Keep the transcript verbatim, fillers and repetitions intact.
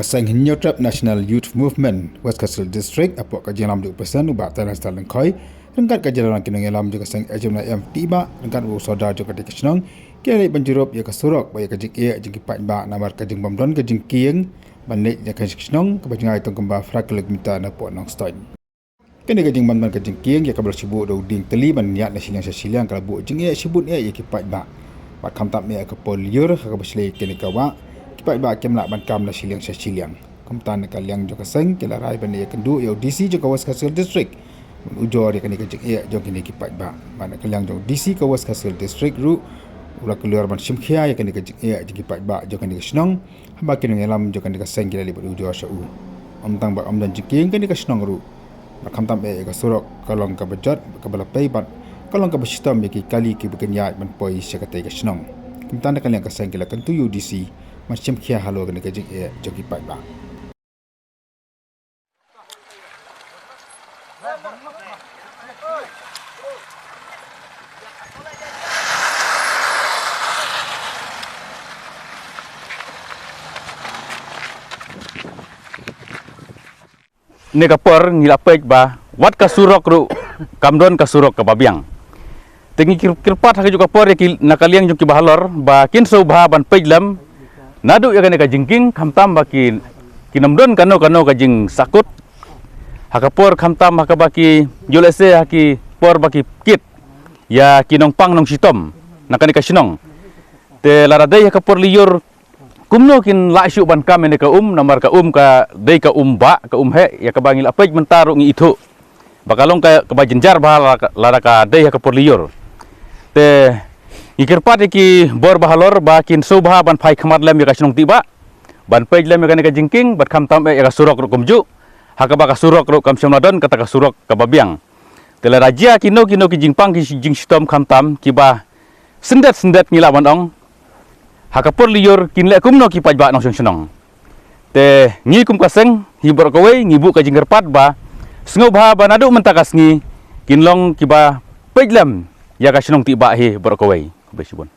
Ka seng Hynñiewtrep National Youth Movement West Khasi Hills District, hapoh ka jingïalam jong u president u Bah Tyrnai Star Lyngkhoi, ryngkat ka jingïalam ki nongïalam jong ka seng H M N I M Tibah, ryngkat u sordar jong katei ka shnong, ki la leit ban jurip ïa ka surok bad ïa ka jingeh jong ki paidbah namar ka jingbym don ka jingkieng ban leit ïa ka shnong kaba jngai tang kumba phra kilometer napoh Nongstoiñ. Kane ka jingbym don ka jingkieng ïa kaba la shu buh da u dieng tylli ban ïaid na shiliang sha shiliang ka la buh jingeh shibun eh ïa ki paidbah. Bad khamtam eh ha ka por lyiur ha kaba shlei kane ka wah, ki paidbah kim lah ban kam na shiliang sha shiliang. Kumta na ka liang jong ka seng ki la rai ban ïakynduh ïa u D C jong ka West Khasi Hills District ban ujor ïa kane ka jingeh jong kine ki paidbah. Bad na ka liang jong u D C ka West Khasi Hills District ruh u la kylliang ban shim khia ïa kane ka jingeh jong ki paidbah jong kane ka shnong. Haba ki nongïalam jong kane ka seng ki la leit ban ujor sha u. Ym tang ba ym don jingkieng kane ka shnong ruh, bad khamtam eh ïa ka surok ka long kaba jot kaba la pei bad ka long kaba shitom ïa ki kali kiba kin ïaid ban poi sha katei ka shnong. Kumta na ka liang ka seng ki la kyntu ïa u D C ban shim khia halor kane ka jingeh jong ki paidbah. Ne ka por ngi la peit ba wat ka surok ruh kam don ka surok kaba biang. Te ngi kyrpad ha kajuh ka por ïa ki na ka liang jong ki bahalor ba kin sngewbha ban peit lem naduh ïa kane ka jingkieng, khamtam ba ki, kin ym don kano kano ka jingsakut ha ka por, khamtam ha kaba ki ju lehse ha ki por ba ki kit ïa ki nongpang nongshitom na kane ka shnong. Te lada dei ha ka por lyiur kumno kin lah shuh ban kam ïa kane ka um, namar ka um ka dei ka um bah, ka um heh, ïa kaba ngi la peit mynta ruh ngi ithuh ba ka long ka, kaba jynjar bha lada ka dei ha ka por lyiur. Te ngi kyrpad ïa ki bor bahalor ba kin sngewbha ban phai khmat lem ïa ka shnong Tibah ban peit lem ïa kane ka jingkieng, bad khamtam eh ïa ka surok ruh kumjuh, ha kaba ka surok ruh kam shym la don kata ka surok kaba biang. Te lada jia kino kino ki jingpang ki jingshitom, khamtam kiba syndet syndet ngi lah ban ong, ha ka por lyiur kin leh kumno ki paidbah nongshong shnong. Te ngi kum ka seng hi baroh kawei ngi buh ka jingkyrpad ba sngewbha ba naduh mynta ka sngi kin long kiba peit lem ïa ka shnong Tibah hi baroh kawei. Khublei shibun.